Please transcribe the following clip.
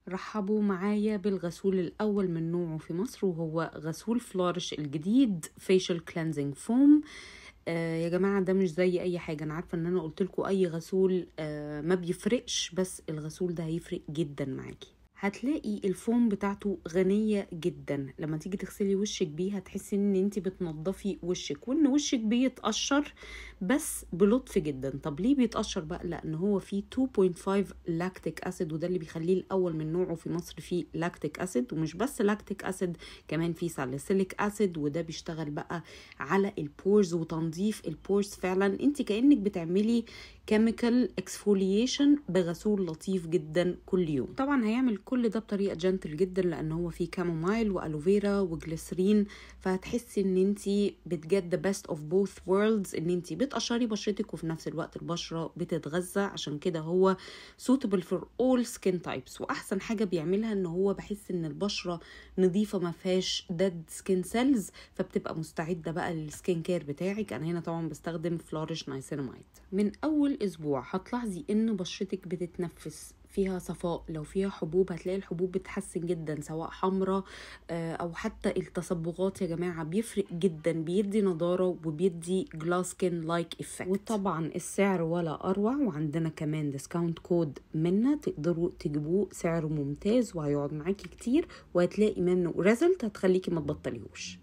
رحبوا معايا بالغسول الأول من نوعه في مصر، وهو غسول فلوريش الجديد facial cleansing foam. يا جماعة ده مش زي أي حاجة. أنا عارفة إن أنا قلت لكم أي غسول ما بيفرقش، بس الغسول ده هيفرق جدا معاكي. هتلاقي الفوم بتاعته غنية جدا، لما تيجي تغسلي وشك بيه هتحسي ان انتي بتنضفي وشك وان وشك بيتقشر بس بلطف جدا. طب ليه بيتقشر بقى؟ لان هو فيه 2.5 lactic acid، وده اللي بيخليه الاول من نوعه في مصر فيه lactic acid. ومش بس lactic acid، كمان فيه salicylic acid، وده بيشتغل بقى على ال pores وتنظيف ال pores. فعلا انت كأنك بتعملي chemical exfoliation بغسول لطيف جدا كل يوم. طبعا هيعمل كل ده بطريقة gentle جدا، لان هو فيه chamomile و aloe vera وجليسرين، فهتحسي ان انت بت get the best of both worlds، ان انت بتقشري بشرتك وفي نفس الوقت البشرة بتتغذى. عشان كده هو suitable for all skin types. واحسن حاجة بيعملها ان هو بحس ان البشرة نظيفة ما فيهاش dead skin cells، فبتبقى مستعدة بقى لل skin care بتاعك. انا هنا طبعا بستخدم فلوريش نايسيناميد. من اول اسبوع هتلاحظي ان بشرتك بتتنفس، فيها صفاء. لو فيها حبوب هتلاقي الحبوب بتحسن جدا، سواء حمراء او حتى التصبغات. يا جماعة بيفرق جدا، بيدي نضاره وبيدي glass skin like effect. وطبعا السعر ولا اروع، وعندنا كمان discount code منا تقدروا تجيبوه، سعره ممتاز وهيقعد معاكي كتير، وهتلاقي منه result هتخليكي ما تبطليهوش.